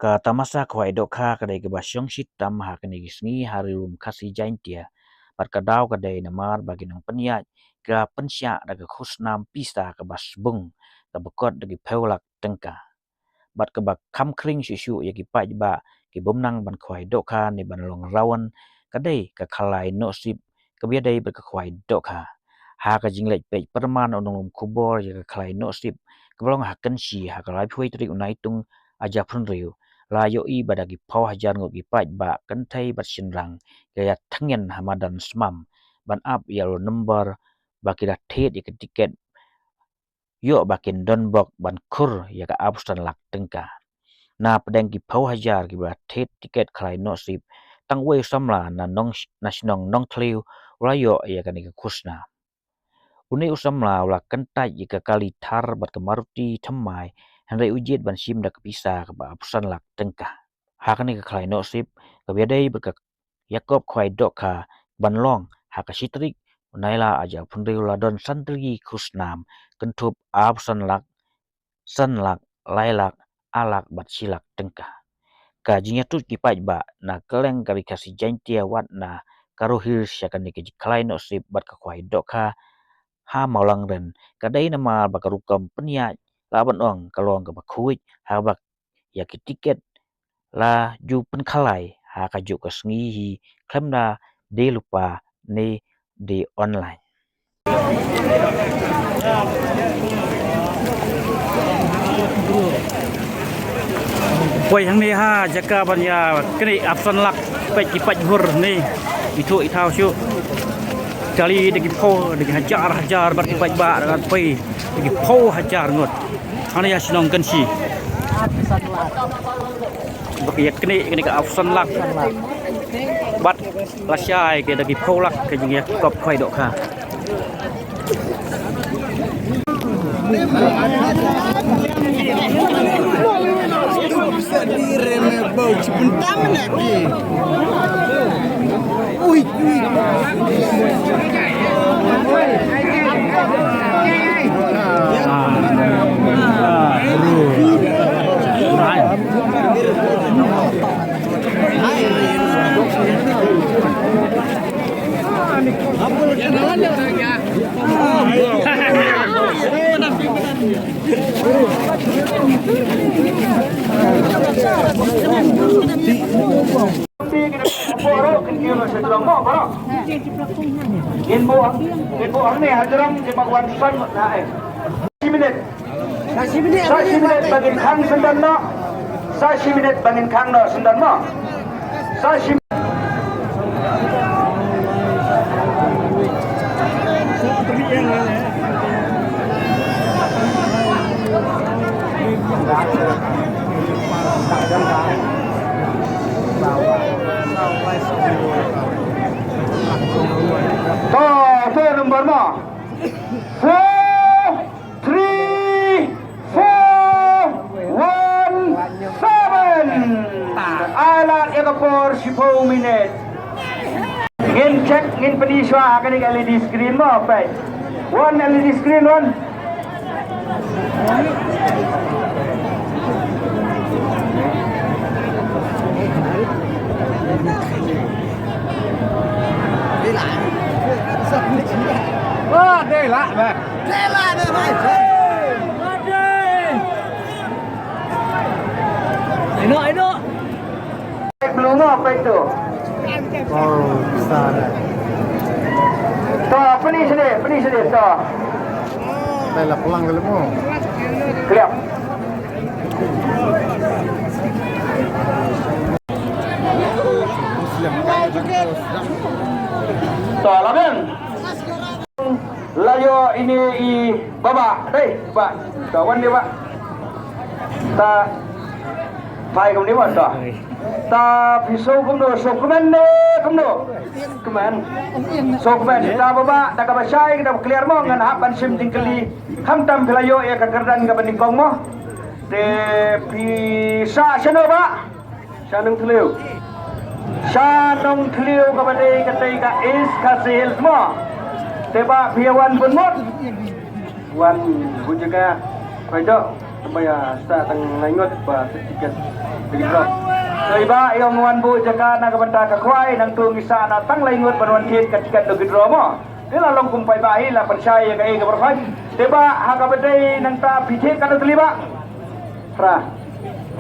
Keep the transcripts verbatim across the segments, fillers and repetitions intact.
Ka tamasa khwai dohkha ka dei kaba shong shitom ha kine ki sngi ha Ri Lum Khasi Jaiñtia. Bad ka daw ka dei namar ba ki nongpynïaid ki la pynshah da ka khusnam pisa kaba sbun, kaba kot da ki phew lak tyngka. Bad kaba kham khring shuh shuh ïa ki paidbah, ki bym nang ban khwai dohkha ne ban long rawan, ka dei ka khalai nohsip kaba ïadei bad ka khwai dohkha. Ha ka jingleit peit pyrman u nonglum khubor ïa ka khalai nohsip kaba long ha Kynshi ha ka laiphew tarik u Naitung arhajar arphew hynriew, la ïohi ba da ki phew hajar ngut ki paidbah kynthei bad shynrang ki la ïa thngen ha madan Smam ban ap ïa u nombar ba ki la thied ïa ka tiket, ïoh ba kin don bok ban khur ïa ka arphew san lak tyngka. Na pdeng ki phew hajar kiba la thied tiket khalai nohsip, tang uwei u samla na nong, na shnong Nongthliew u la ïoh ïa kane ka khusnam. Une u samla u la kyntait ïa ka kali thar bad ka Maruti thymmai, hynrei u jied ban shim da ka pisa kaba arphew san lak tyngka. Ha kane ka khalai nohsip kaba ïadei bad ka ïakob khwai dohkha ban long ha ka shi tarik u Nailar arhajar arphew hynriew, la don san tylli ki khusnam kynthup arphew san lak, san lak, lai lak, ar lak bad shi lak tyngka. Ka jingïathuh ki paidbah na kylleng ka Ri Khasi Jaiñtia wat na Garo Hills sha kane ka khalai nohsip bad ka khwai dohkha ha Mawlangren ka dei namar ba ka rukom pynïaid, lah ban ong, ka long kaba khuid, haba ïa ki tiket la ju pynkhalai ha kajuh ka sngi hi khlem da die lypa ne die online. Poi hangne ha jaka ban ïa knieh arphew san lak, peit ki paidbah ne, ithuh ithaw shuh. Kali da ki phew, da ki hajar hajar bad ki paidbah da ki phew, da ki phew hajar ngut. Hangne ha shnong Kynshi. Ba ki ïa knieh kane ka arphew san lak. Bad lashai ki da ki phew lak ka jingïakob khwai dohkha. Ngin buh, ngin buh hangne ha jrong, ngin buh wan san na ai. Shi minit. Sa shi minit ba ngin khang syndon noh. Sa shi minit ba ngin khang noh syndon noh. Sa shi minit. To, phone number mo. Four, three, four, one, seven. Ai lad ïa ka por shiphew minit. Ngin check, ngin pyni shuwa ha kane ka L E D screen mo, peit. Wan L E D screen wan. Wah, dei lah, bah. Dei lah, dei lah. Ino, ino. Belum apa itu? Oh, besar. To, pyni sini, pyni sini, to. Dei lah pelang kali mo. Kliap. To, laban. La ïoh ine i Bah, Bah, dei, Bah. To wan ne Bah. Ta phai kumne Bah, to. Ta phi sngewkmen, sngewkmen ne kumno? Kmen. Sngewkmen. Ta Bah, Bah, da kaba shai, da kaba clear mo, ngan hap ban shim jingkylli. Khamtam phi la ïoh ïa ka kyrdan kaba nyngkong mo. Te phi sah shano Bah? Sha Nongthliew. Sha Nongthliew kaba dei katei ka East Khasi Hills mo. Te Bah phi wan bun mut. Wan buh jaka khwai doh, ba ïa sah tang lai ngut ba certificate lucky draw. So i Bah i ong wan buh jaka na ka bynta ka khwai, nangtu ngi sah na tang lai ngut ban wan thied ka ticket lucky draw mo. Te la long kum paidbah hi la pynshai ïa kaei kaba khwai. Te Bah ha kaba dei nangta phi thied katno tylli Bah? Phra.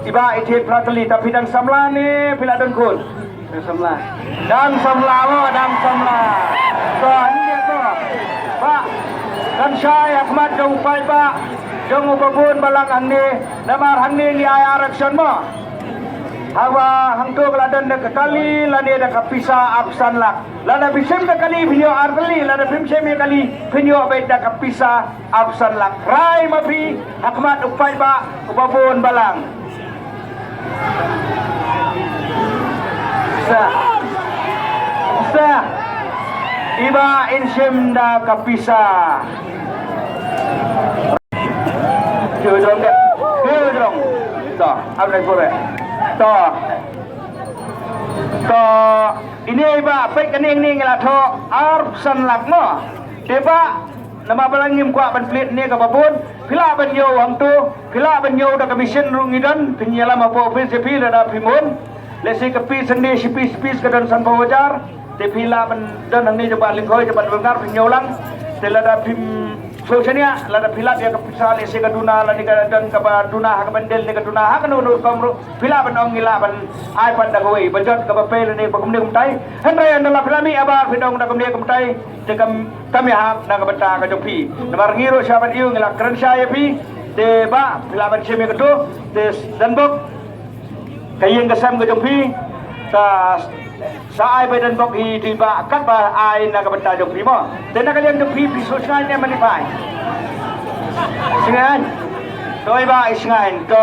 I Bah i thied phra tylli, ta phi dang samla ne phi la don khun? Dang samla. Dang samla mo, dang samla. To, hangne to. Bah, kan shai ha khmat jong u paidbah, jong u babun balang hangne, namar hangne ngi ai arekshon mo. Haba hangto ka la don da ka kali lane da ka pisa arphew lak. Lada phi shim da kali phin ïoh ar tylli, lada phim shim ïa kali phin ïoh beit da ka pisa arphew lak. Rai ma phi ha khmat u paidbah u babun balang. Sa. Sa. I Bah in shim da ka pisa. Kiew jrong de. Kiew jrong. To, am dai pore. To. To, ine i Bah peit kane ngi la thoh arphew lak mo. Te Bah, namar ba la ngim kwah ban plie ne kaba bun, phi lah ban ïoh hangto, phi lah ban ïoh da ka machine ruh ngi don, phin ïalam hapoh office ïa phi lada phi mon. Lehse ka pisa ne shi pisa, shi pisa ka don sanphew hajar. Te phi lah ban don hangne jong Bah Lyngkhoi, jong Bah Dulngar, phin ïoh lang. Te lada phim sngewsih ïa, lada phi lah ïa ka pisa lehse ka duna lane ka don kaba duna ha ka bendel ne ka duna ha kano kano rukom ruh. Phi lah ban ong ngi lah ban ai pat da kawei ba jot kaba pei lane ba kumne kumtai. Hynrei ynda la phi la mih abar phi dang da kumne kumtai, te kam, kam ïahap na ka bynta ka jong phi. Namar ngi ruh sha ban ïoh ngi la kren shai ïa phi. Te Bah phi lah ban shim ïa kato. Te Donbok, ka ïing ka sem ka jong phi, ta sa ai ba Donbok hi te Bah katba ai na ka bynta jong phi mo. Te na ka liang jong phi phi sngewsih ne mani pai? Sngewsih. To i Bah i sngewsih. To